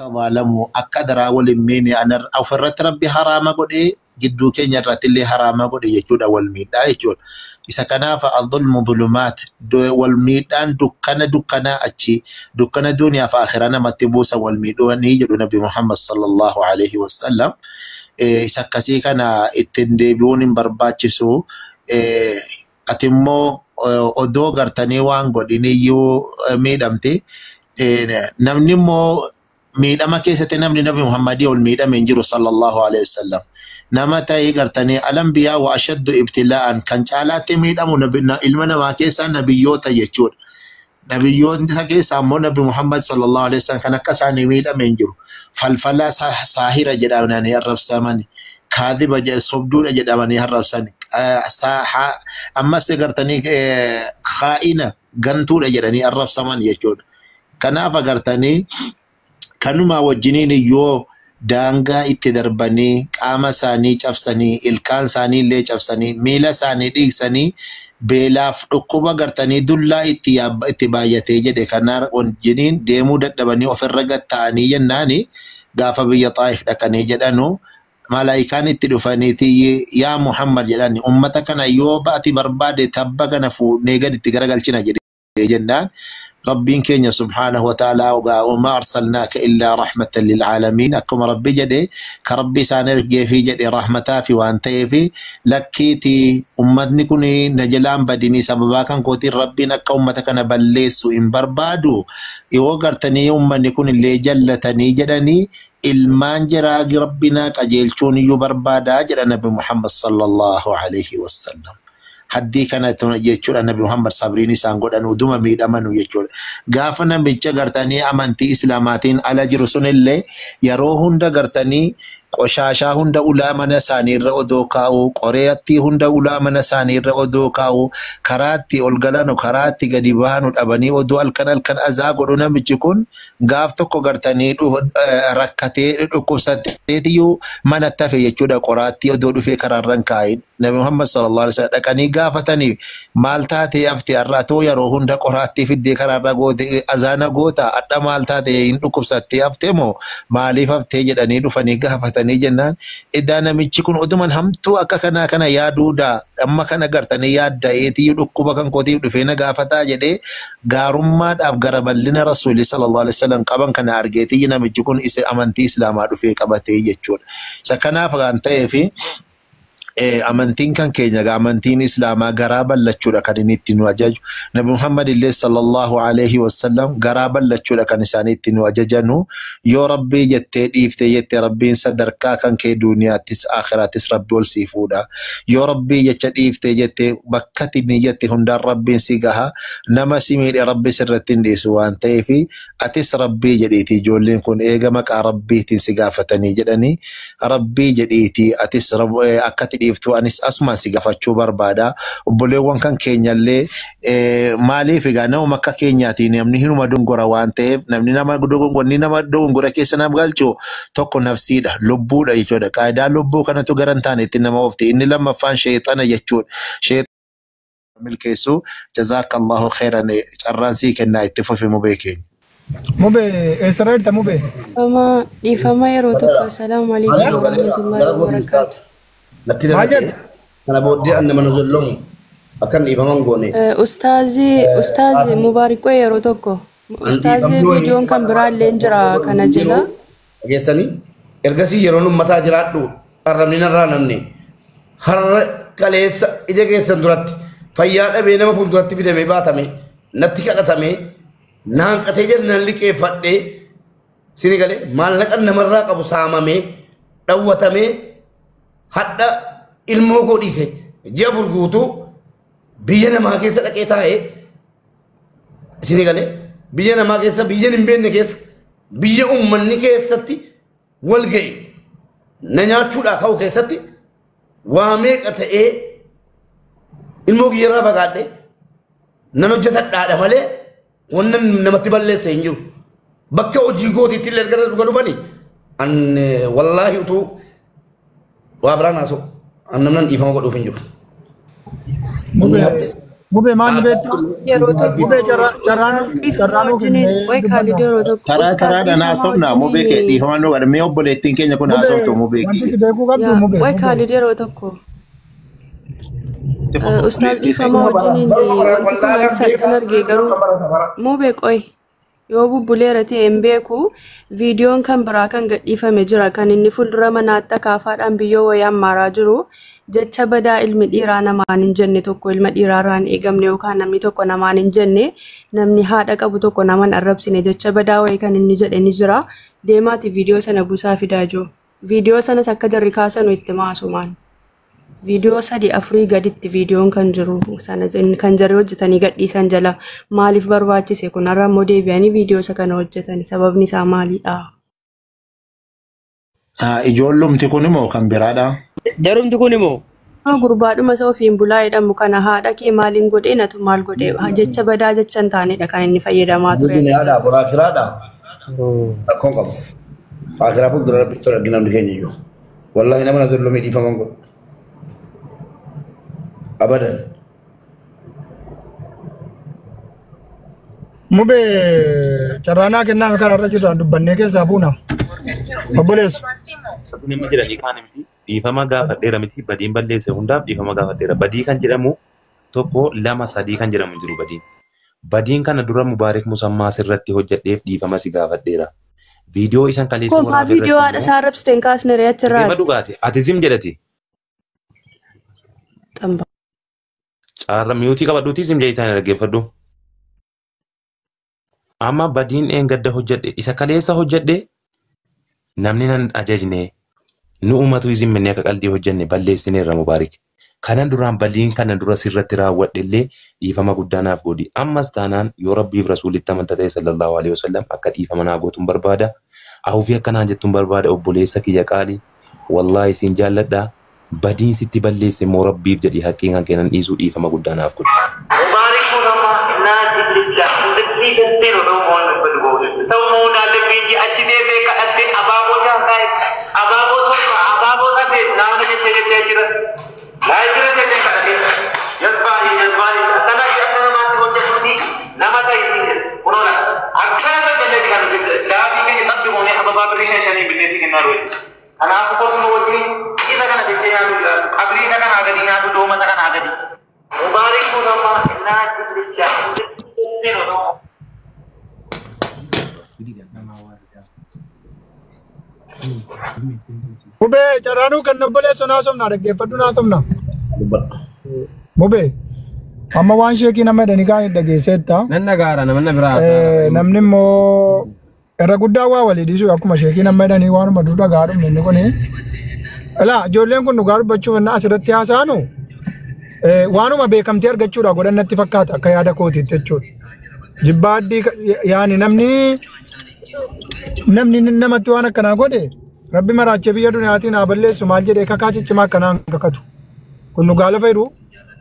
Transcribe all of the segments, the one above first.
Tadhaalamu akka daraa wal hin miine ofirratti rabbi haraama godhee gidduu keenya irratti illee haraama godhe jechuudha wal miidhaa jechuudha. Isa kanaaf adhulmu dhulumaat wal miidhaan dukkana dukkanaa achi dukkana duniyaa fi akhiraa namatti buusa wal miidhuanii jedhu Nabi Muhammad sallallahu alaihi wasallam. Isa akkasii kana ittiin deebi'uun hin barbaachisu. Ati immoo odoo gartanii waan godhin iyyuu miidhamte. Namni immoo miidhama keessatti namni Nabi Muhammadii ol miidhame hin jiru sallallahu alaihi wasallam. Nama ta'ee gartanii alambiyaa wa ashaddu ibtilaa'an kan caalaatti miidhamu ilma namaa keessaa nabiyyoota jechuudha. Nabiyyoota keessaa immoo Nabi Muhammad sallallahu alaihi wasallam kan akka isaanii miidhame hin jiru. Falfala saahira jedhamanii arrabsamani. Kaadiba sobduudha jedhamanii arrabsani. Ammas gartanii khaa'ina gantuudha jedhanii arrabsaman jechuudha. Kanaaf agartanii kanuma wajjiniin yoo daangaa itti darbanii qaama isaanii cabsanii ilkaan isaanii illee cabsanii miila isaanii dhiigsanii beelaaf dhukkuba gartanii dullaa itti baay'atee jedhe kana wajjiniin deemuu dadhabanii ofirra gatta'anii jennaani gaafa biyya Xaayif dhaqanii jedhanu malaayikaan itti dhufaniiti yaa Muhammad jedhani ummata kana yoo ba'ati barbaade tabba kana fuudhnee gaditti garagalchina jedhe jennaan Rabbiin keenya subhaanahu wa ta'ala وما أرسلناك إلا رحمة للعالمين akkuma rabbi jedhe ka rabbi isaan ergeefii jedhe rahmataa fi waan ta'eefi lakkiiti ummatni kun na jalaan badinii sababaa kan kootiin rabbiin akka ummata kana balleessu hin barbaadu yoo gartanii ummanni kun illee jallatanii jedhanii ilmaan jiraa rabbinaa qajeelchuun iyyuu barbaadaa jedha Nabi Muhammad sallallahu alaihi wasallam. Haddii kana jechuudha Nabi Muhammad sabriin isaan godhan uduma miidhamanu jechuudha. Gaafa namicha gartanii amantii Islaamaatiin ala jiru sunillee yeroo hunda gartanii qoshaashaa hunda ulaa mana isaanii irra odoo kaa'u, qoreettii hunda ulaa mana isaanii irra odoo kaa'u, karaatti ol galanu, karaatti gadi bahanu dhabanii odoo halkan halkan azaa godhu namichi kun gaaf tokko gartanii rakkatee dhukkubsateetiyyuu manatti hafe jechuudha qoraattii odoo dhufee karaarra hin kaa'in. Nabi Muhammad sallallahu alaihi wasallam dhaqanii gaafatanii maal taatee hafte har'a too yeroo hunda qoraattii fiddee karaarra goote azaana goota hadha maal taatee hin dhukkubsattee haftee moo maaliif haftee jedhanii dhufanii gaafatanii jennaan edaa namichi kun oduman hamtuu akka kanaa kana yaaduudha amma kana gartanii yaadda'eetii dhukkuba kan kootiif dhufee na gaafataa jedhee gaarummaadhaaf gara bal'ina rasuulii sallallahu alaihi wasallam qaban kana argeetii namichi kun amantii islaamaa dhufee qabatee jechuudha. Isa kanaaf kan ta'eefi amantiin kan keenya amantiin islaamaa garaa bal'achuudha kan inni itti nu ajaju. Nabi Muhammad illee sallallahu alaihi wasallam garaa bal'achuudha kan isaan itti nu ajajanu. Yoo rabbii jettee dhiiftee jettee rabbiin sadarkaa kan kee duniyaattis akhiraattis rabbi ol sii fuudha. Yoo rabbii jecha dhiiftee jettee bakka ati jette hundaan rabbiin si gaha. Nama si miidhe rabbi sirratti hin dhiisu waan ta'eef atis rabbii jedhiiti ijoolleen kun eega maqaa rabbiitiin si gaafatanii jedhanii rabbii jedhiiti atis akkati dhiiftuu anis asumaan si gaafachuu barbaada. Obboleewwan kan keenyallee maaliif egaa nama akka keenyaatiin namni hinuma dogongora waan ta'eef namni nama dogongorni nama dogongora keessa nama galchu tokko nafsiidha lubbuudha jechuudha. Qaayidaa lubbuu kanatu gara hin taane ittiin nama oofti. Inni lammaffaan sheexana jechuudha. Sheexana milkeessu jazaakallahu khairan carraan sii kennaa itti fufi mubee keenya. Mubee eessarra jirta mubee? Dhiifama yeroo tokko assalaamu alaikum warahmatullahi wabarakaatu. Natti dalagee kana booddee an nama nu zollomu akkan dhiifaman goone. Ustaazi Mubaariqoo yeroo tokko ustaazi viidiyoon kan biraallee jira kana jala. Dhageessanii ergasii yeroon uummataa jiraadhu arrabni narraa namni har'a kaleessa ija keessan duratti fayyaa dhabee nama fuulduratti fidamee baatame natti kadhatame naan qatee jedhe nan liqeeffadhee sini galee maallaqa namarraa qabu saamamee dhawwatamee hadha ilmoo koo dhiise ji'a afur guutuu biyya namaa keessa dhaqee taa'ee sini galee biyya namaa keessa biyya hin beekne keessa biyya uummanni keessatti wal ga'e na nyaachuudhaa ka'u keessatti waa meeqa ta'ee ilmoo kiyyarraa fagaadhe nan hojjetadhaadha malee wanna namatti balleesse hin jiru. Bakka hojii gootiitti illee erga dhuga dhufanii an wallaahi utuu waa biraan haasa'u an namnan dhiifama godhuuf hin jiru. Mubee maal beektaa? Yeroo tokko Mubee carraan ustaaz dhiifama carraan wajjiniin kennee qoy Kaalid dubbanna. yeroo tokko Karaa ustaaz karaadhaan dhiifama haasofnaa mubee kee wajjiniin dhiifama nu godha. Mee obboleettiin keenya kun Mubee haasoftu mubee wanti kiyya. si beekuu qabdu yaa mubee qoy mubee. Kaalid yeroo tokko ustaaz Obboleettii keenya. dhiifama wajjiniin wanti kun ani salphaan argee garuu mubee qoy yoo bubbuleera ta'e hin beeku viidiyoon kan biraa kan gadhiifame jira kan inni fuuldura manaatti akaafaadhaan biyyoo wayii hammaaraa jiru jecha badaa ilmi dhiiraa namaan hin jenne tokko ilma dhiiraarraa hin eegamne yookaan namni tokko namaan hin jenne namni haadha qabu tokko naman arrabsine jecha badaa wayii kan inni jedhe ni jira deemaati viidiyoo sana buusaa fidaa jiru viidiyoo sanas akka jarri kaasanu itti maasumaan. Viidiyoo 3 4 gaditti viidiyoon kan jiru sana kan jarri hojjetanii gadhiisan jala maaliif barbaachise kun har'a immoo deebi'anii viidiyoo isa kana hojjetan sababni isaa maalidha? Ijoollumti kun immoo kan biraadha. Jarumti kun immoo Gurbaadhuma isa ofiin bulaa jedhamu kana haadha kee maaliin godhee natu maal godhee jecha badaa jecha hin taanedha kan inni fayyadamaa ture. Duniyaadhaa boraa firaadhaa. Rakkoon qabu. Akiraa fuuldura rabbitti ol argina namni keenya iyyuu. Wallahi nama na dullumee dhiifaman godhu. Abadan. Mubee carraanaa kennaame karaa irra jirraan dubbannee keessaa buuna. Obboleessu. Nama jedhanii kaan miti dhiifama gaafadheera miti badiin balleesse hundaaf dhiifama gaafadheera. Badii kan jedhamu 1 2 3 kan jedhamu hin jiru badiin. Badiin kana dura Mubaarik Musammaa sirratti hojjedheef dhiifama si gaafadheera. Viidiyoo isan kaleessa Kun maa waraabee viidiyoo irratti haadha immoo isaa arrabsite hin kaasne ree achirraa dhaggeeffadhu gaate ati zim jedhati. xamba. Caarra miyuutii qabadhuutii zim jedhii taane dhaggeeffadhu. Amma badiin eengadda hojjedhe isa kaleessa hojjedhe namni nan ajajne nu uumatu isin minne akka qaldii hojjenne balleessineerra Mubaarik. Kanan duraan badiin kana dura sirratti raawwadhe illee dhiifama guddaa naaf godhi. Ammas taanaan yoo rabbiif rasuulitti amanta ta'e sallallahu alaihi wasallam akka dhiifama naa gootuun barbaada. Ahuufii akkanaan jettuun barbaada obboleessa kiyya qaali. Wallaahi isin jaalladha. Badiin sitti balleesse immoo rabbiif jedhi haqqiin kan kennan dhiisuu dhiifama guddaa naaf godhi. Mubaarik Musammaa naati lillah hundatti gattee odoo moon dubbatu goote. Ta'u moon alleebii achi deemee kadhattee abaaboo nyaataa abaaboo 7 abaaboo 8 naannoo jettee jettee jira. Laa jira jettee kadhattee. Jasbaanii jasbaanii akkana akka namaatti hojjetuuti nama ta'isiin jedhe. Kunoo laata akkana jallee kan daabii keenya xabbi goonee ababaa birrii 5 5 billeetti kennaa rooti. Kanaafuu kosuma wajjin isa kana jettee nyaatu qabrii isa kanaa gadi nyaatu dooma isa kanaa gadi. Mubaarik Musammaa naati lillah hundatti gattee odoo Mubee carraanuu kan obboleessu naasofna dhaggeeffadhu naasofna. Dubbadha. Mubee amma waan sheekii nama jedhanii kaan dhageesseetta. Nan nagaara nama biraa haasa'aa. Namni immoo irra guddaa waa walii dhiisuu akkuma sheekii nama jedhanii waanuma dur dhagaa dhumne inni kuni. Ilaa ijoolleen kun dhugaa dubbachuuf innaa asirratti haasa'anu waanuma beekamtii argachuudha godhan natti fakkaata akka yaada kootiitti jechuudha. Jibbaa addii yaani namni namni namatti waan akkanaa godhe rabbi maraachee biyya duniyaatiin haa balleessu maal jedhee kakaa ciccimaa akkanaa hin kakatu. Kun dhugaa lafa jiru.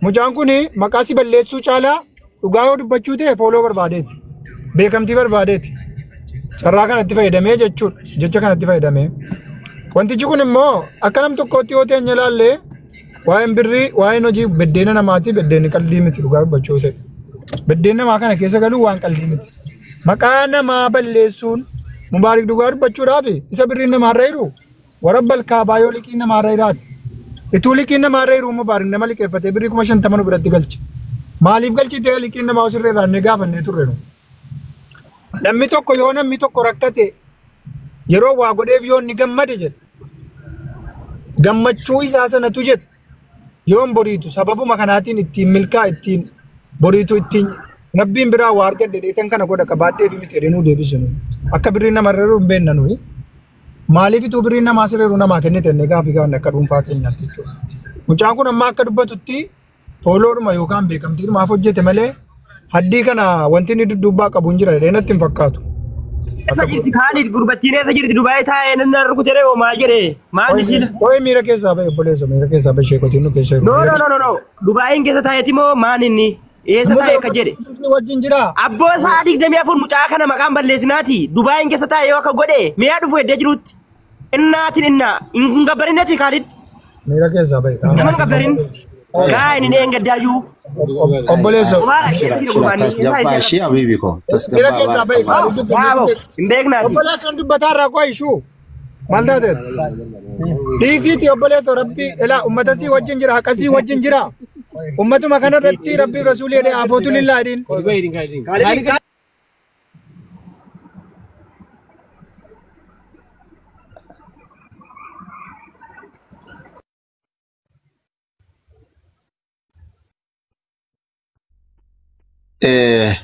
Mucaan kun maqaa si balleessuu caalaa dhugaa yoo dubbachuu ta'e fooloo barbaadeeti. Beekamtii barbaadeeti. Carraa kanatti fayyadamee jechuudha. Jecha kanatti fayyadamee. Wantichi kun immoo akka nam tokkootti yoo teenye ilaalle waa'een birrii waa'een hojii beddeena namaati beddeenni qaldii miti dhugaa dubbachuu ta'e. Beddeen namaa kana keessa galuu waan qaldii miti. Maqaa namaa balleessuun Mubaarik dhugaa dubbachuudhaaf isa birriin namaarra jiru warabbal kaabaa yoo liqiin namaarra jiraate. Ituu liqiin namaarra jiru Mubaarik nama liqeeffatee birrii 50,000 nu biratti galche. Maaliif galchitee liqiin namaa osirra irraannee gaafannee turre nu. Namni tokko yoo namni tokko rakkate yeroo waa godheef yoo inni gammade jedhe. Gammachuu isaa sanatu jedhe. Yoon boriitu sababuma kanaatiin ittiin milkaa ittiin boriitu ittiin rabbiin biraa waa argadhe dheetan kana godha qabaadhee fi miti jedhee nuu deebisinu. Akka birriin namarra jiru hin beekna nuyi. Maaliif ituu birriin namaa sirra jiru namaa kennite jennee gaafii gaafne akka dhuunfaa keenyaatti jechuudha. Mucaan kun amma akka dubbatutti fooloodhuma yookaan beekamtiidhumaaf hojjete malee haddii kana wanti inni dudduubbaa qabu hin jira jedhee natti hin fakkaatu. Eessa jirti Kaalid gurbattiin eessa jirti Dubaay taa'ee nan rukutee hoo maal jedhee maal isiin Qo'ee miira keessaa bahe obboleessa miira keessaa bahe sheekotiin nu keessa jiru. No no no no no Dubaayin keessa taa'eeti moo maan inni eessa taa'e akka jedhe Wajjin jiraa. Abboo sa'a 24 mucaa kana maqaan balleessinaati Dubaayin keessa taa'e yoo akka godhe mi'a dhufu heddee jirutti innaatiin innaa hin gabbarinati Kaalid Miira keessaa bahe. Nama hin gabbarin. Kaa inni eengaddaayyuu. Obboleessoo. Qubaara keessa jira gurbaan. Tasgabbaa ishee habiibi koo. Bira Tasgabbaa keessaa bahi. baarakallah. Baabo hin beeknaati. Obboleessoon dubbataa irraa qo'a ishuu. Maal taateet? Dhiisiiti obboleessoo rabbi ilaa uummata sii wajjin jira haqa sii wajjin jira. Uummatuma kana irratti rabbi rasuulii jedhee afootu lillaa jedhiin.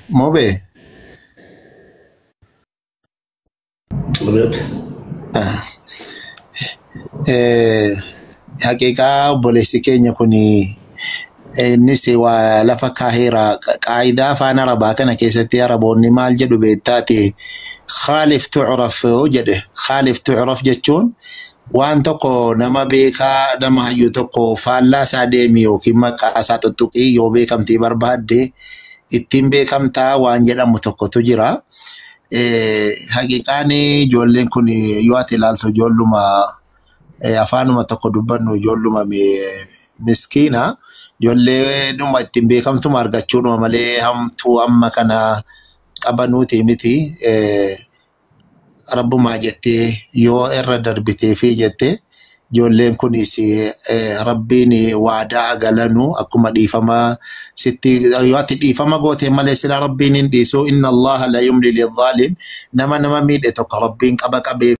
Mobee. Haqiiqaa obboleessi keenya kun innis waa lafa kaaheera qaayidaa afaan arabaa kana keessatti araboonni maal jedhu beektaati khaalif tucraf jedhe. Khaalif tucraf jechuun waan tokko nama beekaa nama hayyu tokko faallaa isaa deemi yookiin maqaa isaa tuttuqii yoo beekamtii barbaadde ittiin beekamtaa waan jedhamu tokkotu jira. Haqiiqaan ijoolleen kun yoo ati ilaaltu ijoolluma afaanuma tokko dubbannu ijoolluma miskiina. Ijoollee dhuma ittiin beekamtuma argachuudhuma malee hamtuu amma kana qabanuuti miti. Rabbumaa jettee yoo irra darbitee fi jettee ijoolleen kunis rabbiin waadaa galanu akkuma dhiifama sitti yoo ati dhiifama gootee malee sila rabbiin hin dhiisu. Inna allaha la yumli lidhaalim nama nama miidhe tokko rabbiin qaba qabee.